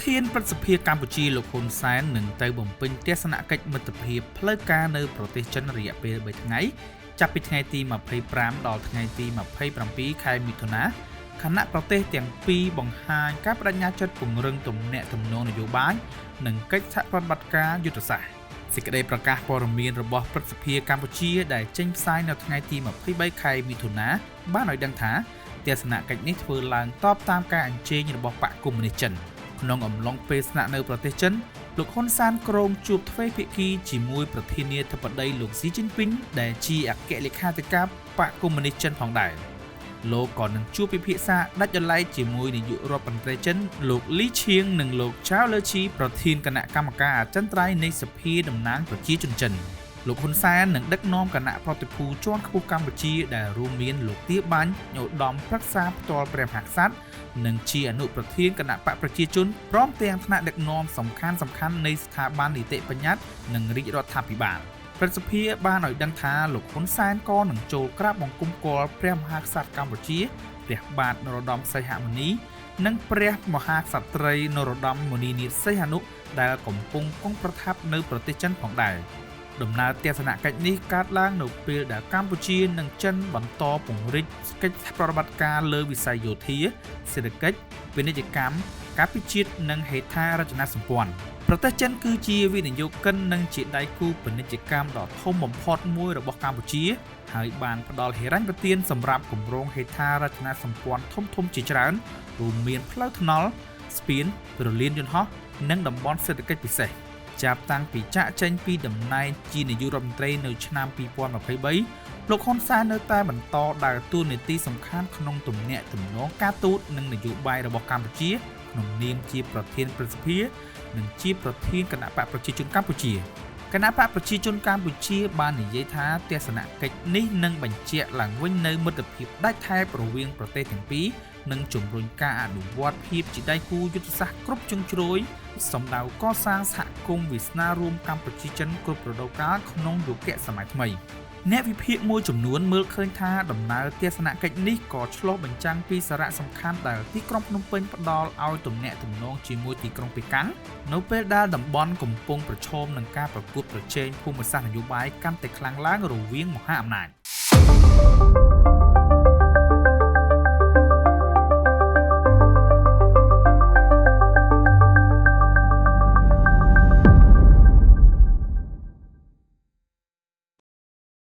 ធានព្រឹទ្ធសភាកម្ពុជាលោកហ៊ុនសែននឹងទៅបំពេញទស្សនកិច្ចមិត្តភាពផ្លូវការនៅប្រទេសចិនរយៈពេល3ថ្ងៃចាប់ពីថ្ងៃទី25ដល់ថ្ងៃទី27ខែមិថុនាខណៈប្រទេសទាំងពីរបង្ហាញការប្តេជ្ញាចិត្តពង្រឹងទំនាក់ទំនងនយោបាយនិងកិច្ចសហប្រតិបត្តិការយុទ្ធសាស្ត្រសេចក្តីប្រកាសព័ត៌មានរបស់ព្រឹទ្ធសភាកម្ពុជាដែលចេញផ្សាយនៅថ្ងៃទី23ខែមិថុនាបានឲ្យដឹងថាទស្សនកិច្ចនេះធ្វើឡើងតបតាមការអញ្ជើញរបស់បក្សកុម្មុយនីសចិនក្នុងអំឡុងពេលស្នាក់នៅប្រទេសចិនលោកហ៊ុនសែនគ្រោងជួបទ្វេភាគីជាមួយប្រធានាធិបតីលោកស៊ីជីនពីងដែលជាអគ្គលេខាធិការបក្សកុម្មុយនីសចិនផងដែរលោកក៏នឹងជួបពិភាក្សាដាច់ដោយឡែកជាមួយនាយករដ្ឋមន្ត្រីចិនលោកលីឈៀងនិងលោកចៅលើឈីប្រធានគណៈកម្មការអចិន្ត្រៃយ៍នៃសភាតំណាងប្រជាជនចិនលោកហ៊ុនសែននឹងដឹកនាំគណៈប្រតិភូជាន់ខ្ពស់កម្ពុជាដែលរួមមានលោកទៀបាញ់ឧត្តមប្រឹក្សាផ្ទាល់ព្រះមហាក្សត្រនិងជាអនុប្រធានគណៈបក្សប្រជាជនព្រមទាំងថ្នាក់ដឹកនាំសំខាន់ៗនៃស្ថាប័ននីតិបញ្ញត្តិនិងរាជរដ្ឋាភិបាលព្រឹទ្ធសភាបានឲ្យដឹងថាលោកហ៊ុនសែនក៏នឹងចូលក្រាបបង្គំគាល់ព្រះមហាក្សត្រកម្ពុជាព្រះបាទនរោត្តមសីហមុនីនិងព្រះមហាក្សត្រីនរោត្តមមុនីនាថសីហនុដែលកំពុងគង់ប្រថាប់នៅប្រទេសចិនផងដែរដំណើរទស្សនកិច្ចនេះកើតឡើងនៅពេលដែលកម្ពុជានិងចិនបន្តពង្រីកកិច្ចប្រតិបត្តិការលើវិស័យយោធាសេដ្ឋកិច្ចពាណិជ្ជកម្មការពារជាតិនិងហេដ្ឋារចនាសម្ព័ន្ធប្រទេសចិនគឺជាវិនិយោគិននិងជាដៃគូពាណិជ្ជកម្មដ៏ធំបំផុតមួយរបស់កម្ពុជាហើយបានផ្ដល់ហិរញ្ញប្បទានសម្រាប់គម្រោងហេដ្ឋារចនាសម្ព័ន្ធធំៗជាច្រើនរួមមានផ្លូវថ្នល់ស្ពានព្រលានយន្តហោះនិងតំបន់សេដ្ឋកិច្ចពិសេសចាប់តាំងពីចាកចេញពីតំណែងជានាយករដ្ឋមន្ត្រីនៅឆ្នាំ2023លោកហ៊ុនសែននៅតែបន្តដើរតួនាទីសំខាន់ក្នុងទំនាក់ទំនងការទូតនិងនយោបាយរបស់កម្ពុជាក្នុងនាមជាប្រធានព្រឹទ្ធសភានិងជាប្រធានគណបក្សប្រជាជនកម្ពុជាគណបក្សប្រជាជនកម្ពុជាបាននិយាយថាទស្សនកិច្ចនេះនឹងបញ្ជាក់ឡើងវិញនូវមិត្តភាពដាច់ថែបរវាងប្រទេសទាំងពីរនិងជំរុញការអនុវត្តភាពជាដៃគូយុទ្ធសាស្ត្រគ្រប់ជ្រុងជ្រោយសម្ដៅកសាងសហគមន៍វាសនារួមកម្ពុជាចិនគ្រប់រដូវកាលក្នុងយុគសម័យថ្មីអ្នកវិភាគមួយចំនួនមើលឃើញថាដំណើរទស្សនកិច្ចនេះក៏ឆ្លុះបញ្ចាំងពីសារៈសំខាន់ដែលទីក្រុងភ្នំពេញផ្ដល់ឲ្យទំនាក់ទំនងជាមួយទីក្រុងប៉េកាំងនៅពេលដែលតំបន់កំពុងប្រឈមនឹងការប្រកួតប្រជែងភូមិសាស្ត្រនយោបាយកាន់តែខ្លាំងឡើងរវាងមហាអំណាច។